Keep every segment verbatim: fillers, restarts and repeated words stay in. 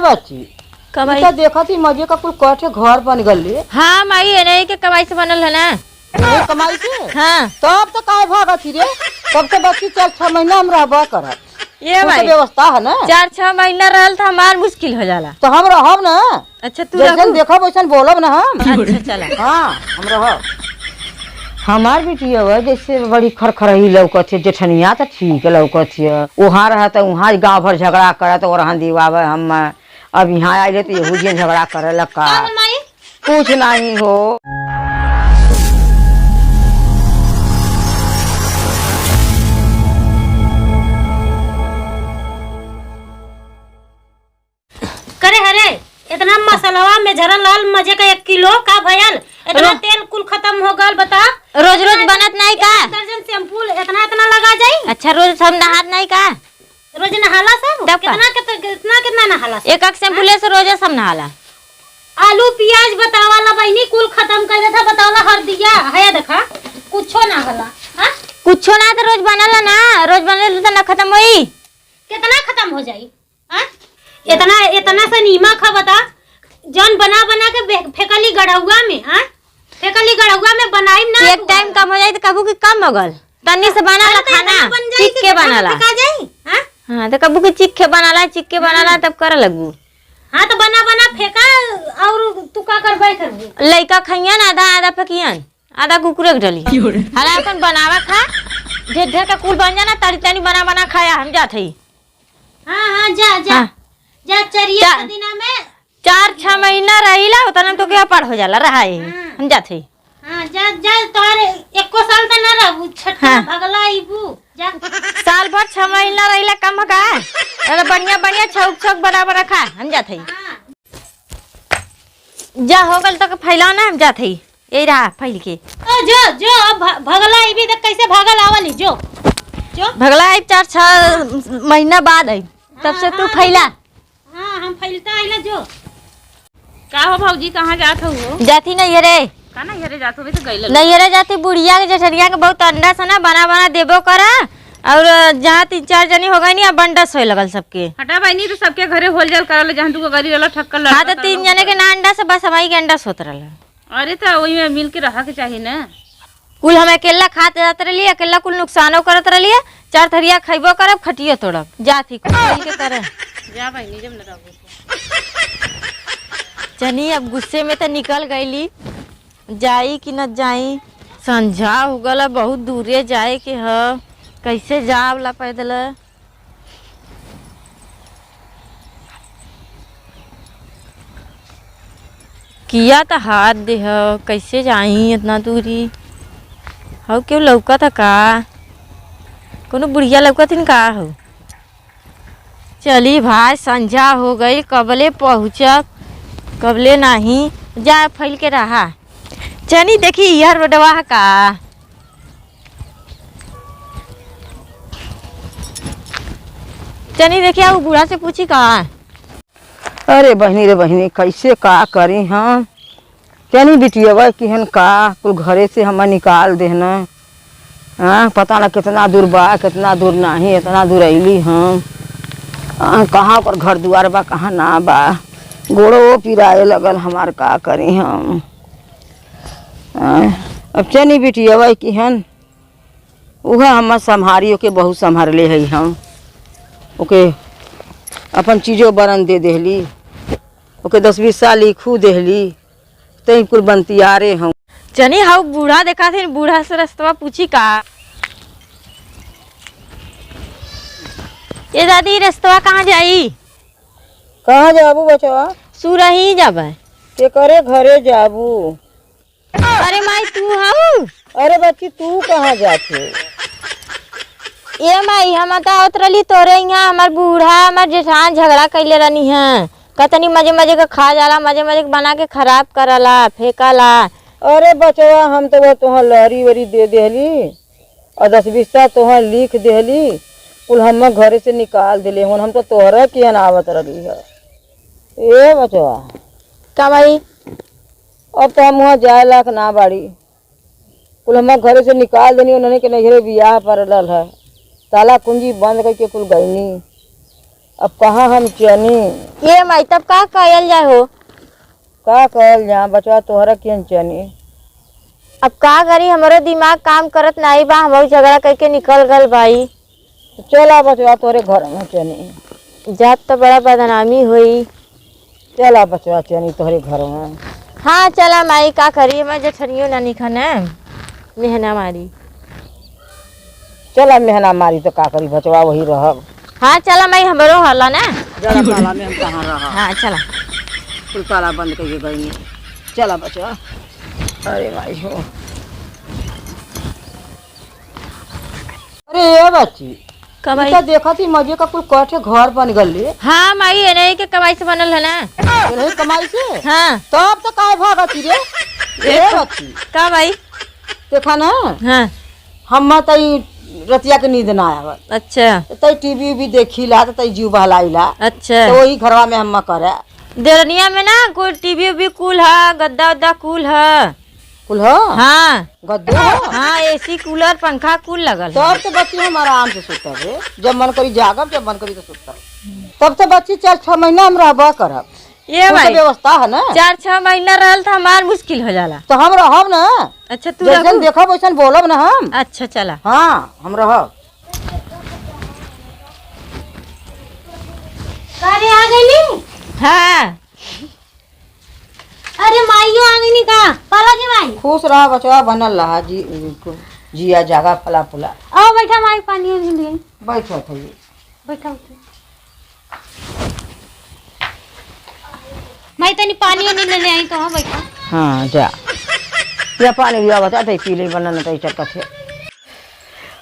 बच्ची, कमाई। ई तो देखत ही मजे का कुल कठे घर बन गल रे। हाँ माई, एने के कमाई से बनल है ना। ये कमाई से? हाँ। तब तो काहे भागत ही रे? तब तो बच्ची चार छह महीना हम रहबा करब। ये कुछ भाई, व्यवस्था है ना? चार छह महीना रहल तो हमार मुश्किल हो जाला। तो हम रहब ना। अच्छा, तू जैसन रहू। देखब वैसन बोलब ना हम। अच्छा, चला। हाँ, हम रहब। हमार बिटिया बा, जैसे बड़ी खरखरही लौकत है, जेठनिया तो ठीक लौकत है। वहाँ रहा तो वहाँ गाँव भर झगड़ा करत, ओरहन दिवावे हम। अब यहाँ आइले तो यहू जिन झगड़ा करे लग का। का हो माई? कुछ नहीं हो। करे हरे, इतना मसलवा में झरल लाल मजे का एक किलो का भयल? इतना रो-, तेल कुल खत्म हो गल, बता। रोज रोज इतना बनत नहीं का? इतना दर्जन शैम्पू इतना इतना लगा जाई? अच्छा, रोज सब नहात नहीं का? रोज नहाला सब? तब का? कितना, कितना, कितना, कितना नहाला सब? एक एक शैम्पू हाँ? ले से रोजे सब नहाला। आलू, पियाज बतावाला बहिनी, कुल खत्म कर देता, बतावाला हरदिया, है देखा, कुछो ना होला। हाँ? कुछो ना तो रोज बनाला ना, रोज बनाला तो ना खत्म होई। कितना खत्म हो जाई? हाँ? इतना, इतना सा नीमक है बता, जौन बना बना के बे-, फेंकली गढ़ौआ में, हाँ? फेंकली गढ़ौआ में बनाई ना एक तू टाइम वाला। कम हो जाई तो कबू कि कम हो गल। तन्नी से बनाला अरे तो खाना, इतना बन जाई चिक कि के इतना बनाला। फेंका जाई, हाँ? हाँ, तो कबू कि चिक के बनाला, चिक के बनाला, हम्म। तब करे लगबू। हाँ, तो बना बना फेंका, और तू का करबे करबू? लइका खइयन, आधा आधा फेंकियन, आधा कुकुरे के डली। क्यों रे? हला अपन बनावा खा, ढेर ढेर का कुल बन जाना, तनी तनी बना बना खाया, हम जात हई। हाँ, हाँ, जा, जा। हाँ। जा, चरिया चा-, का दिना में चार छह महीना रहिला, उतना तो के अपार हो जाला, रहा है। हाँ। हम जात हई। हाँ, जा, जा, तोहरे एको साल त ना रहबू, छठा हाँ। भगला अइबू, जा। साल भर छह महीना रहिला कम का? अरे बढ़िया, बढ़िया छौक, छौक बना, बना खा, हम जात हई। हाँ। जा, हो गल तक फैलाओ ना, हम जात हई। यही रहा फैल के। ओ, जो, जो, अब भ-, भगला अइबी त कैसे भागल आवली, जो, जो। भगला आई चार छह महीना बाद आई, तब से हाँ, तू हाँ, फैला। हाँ, हम फैलता आइला जो। का हो भौजी, कहाँ जात हो? जाती नैहरे। का नैहरे जात हो? तो गइल। नैहरे जाती, बुढ़िया के जेठनिया के बहुत अंडा सना बना बना देबो करा। और जहाँ तीन चार जनी हो गई नी, अब अंडस होए लगल सबके। हटा बहिनी, तो सबके घरे होल जल करल, जहाँ तू गरी रहल, ठक्कर हाँ, लड़का तो तीन जने के ना अंडस, बस हमारी के अंडस होत रहल। अरे, तो वही में मिल के रहा के चाही ना। कुल हम अकेला खात जात रहली, अकेला कुल नुकसानो करत रहली। चार थरिया खइबो करब, खटियो तोड़ब। जात ही कुल यही के तरह। जा बहिनी, जब न रहबो तो। चनी अब गुस्से में तो निकल गईली, जाई कि न जाई। संझा हो गल, बहुत दूरे जाए के ह, कैसे जावला पैदल? किया त हाथ दे ह, कैसे जाई इतना दूरी? हऊ केहू लौकत ह का? कोनो बुढ़िया लौकत हिन का हऊ? चली भाई, संझा हो गई, कबले पहुँचब, कबले नाही। जा फैल के रहा। चनी देखी, यह रोडवा ह का? चनी देखिया, उ बूढ़ा से पूछी का? अरे बहिनी रे बहिनी, कैसे का करी हम? चनी बिटियवा किहन का कुल घरे से हमें निकाल देहन। हाँ, पता ना कितना दूर बा, कितना दूर नाही, इतना दूर अइली हम। हाँ, कहाँ ओकर घर दुआर बा, कहाँ ना बा। गोड़ो पिराए लगल हमार, का करी हम? हाँ, अब चनी बिटियवा किहन उहे हम्मे सम्हारी, ओके बहुत सम्हरले हई हम। ओके अपन चीजो बरन दे देहली, ओके दस बीस साल लिखू देहली, तई कुल बंतियारे हम। चनी, हऊ बूढ़ा देखात हईन, बूढ़ा से रस्तवा पूछी का? ए दादी, रस्तवा कहाँ जाई? कहाँ जाबू बचवा? सुरही जाबे। केकरे घरे जाबू? अरे माई, तू हऊ? अरे बच्ची, तू कहाँ जात हो? ए माई, हम त आवत रहली तोरे इहाँ, हमार बूढ़ा, हमार जेठान झगड़ा कइले रहनी है। कहतनी मजे मजे के खा जाला, मजे मजे के बना के खराब करला, फेंकला। अरे बचवा, हम तो वो तोहार लहरी वरी दे देहली और दस बीस साल तोहार लिख देहली, कुल हम घरे से निकाल देले हन। हम तो तोहरे किहन आवत रहली है। ए बचवा। का माई? अब तो हम वहाँ जाए लायक ना बाड़ी। कुल हमार घरे से निकाल देनी, उन्हने के नैहरे बियाह पड़ल है। ताला कुंजी बंद करके कुल गईनी। अब कहाँ हम चनी? ए माई, तब का कयल जाए हो? का कयल जा बचवा, तोहरा केन चनी? अब का करी, हमरो दिमाग काम करत नाई बा, हमहू झगड़ा कइके निकल गल बाई। चला बचवा, तोहरे घर में चनी। जात तो बड़ा बदनामी होई। चला बचवा, चनी तोहरे घर में। हाँ, चला माई, का करी, हमार जेठनियो ना निखन है, मेहना मारी। चला मेहना मारी तो का करी बचवा, वही रहब। हाँ, चला माई, हमरो हला ना। जरा ताला में हम कहाँ रहब? हाँ, चला। कुल ताला बंद कइके गइनी। चला बचवा। अरे माई हो। अरे ए बच्ची, का ई माई? तो देखत ही मजे का कुल कठे घर बन गल रे। हाँ माई, एनही के कमाई से बनल है ना। एनही कमाई से? हाँ। तब तो काहे भागत ही रे? ए बच्ची। का माई? देखा ना। हाँ। हम तई रतिया के नींद ना आवत। अच्छा। तई टीवी भी देखी ला, तो तई जीव बहलाई ला। अच्छा। तो वही घरवा में हम करे। देरनिया में ना कोई टीवी भी कुल है, गद्दा उद्दा कुल है। कुल हो? हाँ। गद्दो हो? हाँ, एसी, कूलर, पंखा कुल लगल है। तब तो बच्ची हम आराम से सुतब रे। जब मन करी जागब, जब मन करी तो सुतब। तब तो बच्ची चार छह महीना हम रहबा करब। ए कुल तो भाई, व्यवस्था है ना? चार छह महीना रहल तो हमार मुश्किल हो जाला। तो हम रहब ना। अच्छा, तू जैसन रहू? देखब वैसन बोलब ना हम। अच्छा, चला। हाँ, हम रहब। का रे, आ गइली? हाँ। अरे माइयो आ गइनी का? पाला के माई? खुश रहा बचवा, बनल रहा जी, जिया जागा फला फूला। आओ बैठा माई, पानी उनी ले। बैठा था ये। बैठा उठा। माई तनी पानी उनी ले ले आई तो, हाँ बैठा। हाँ जा। या पानी भी आवत है, तो पी ले, बनल न तो चक्कर से।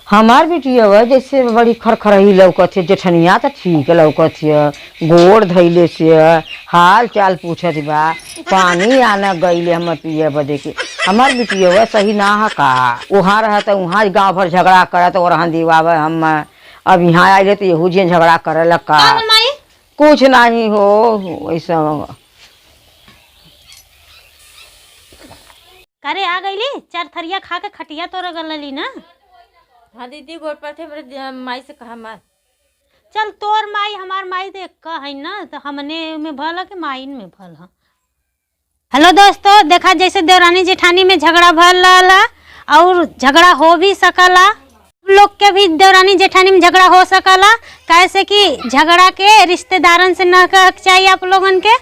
हमार बिटिया जैसे बड़ी खरखरही लौकत है, जेठनिया तो ठीक लौकत है, गोड़ धइले से हाल चाल पूछत बा, पानी आना गइले हम पिए बदे के। हमार बिटिया सही ना है का? उहाँ रहा तो उहाँ गाँव भर झगड़ा करत और हम दिवावे हम, अब यहाँ आइले तो यहू जिन झगड़ा करे लग का? का बोल माई? कुछ नहीं हो, वैसा। करे आ गइली, चार थरिया खा के खटिया तोड़ गलली ना। हाँ दीदी, गोड़ पर थे, हमरे दि-, माई से कहा मत। चल, तोर माई हमार माई तो एक है ना, तो हमने में भल है कि माइन में भल है। हेलो दोस्तों, देखा जैसे देवरानी जेठानी में झगड़ा भल रहला और झगड़ा हो भी सकला, हम लोग के भी देवरानी जेठानी में झगड़ा हो सकला, काहे से कि झगड़ा के रिश्तेदारन से ना कहे के चाहिए आप लोगन के।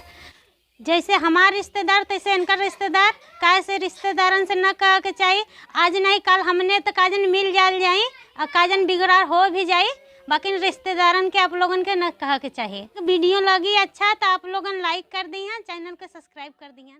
जैसे हमार रिश्तेदार तैसे इनकर रिश्तेदार, काहे से रिश्तेदारन से न कहे के चाही। आज नहीं काल हमने तो काजन मिल जाल जाई और काजन बिगड़ार हो भी जाई, बाकी रिश्तेदारन के आप लोगन के न कहे के चाही। वीडियो लगी अच्छा तो आप लोगन like कर दिहन, channel के subscribe कर दिहन।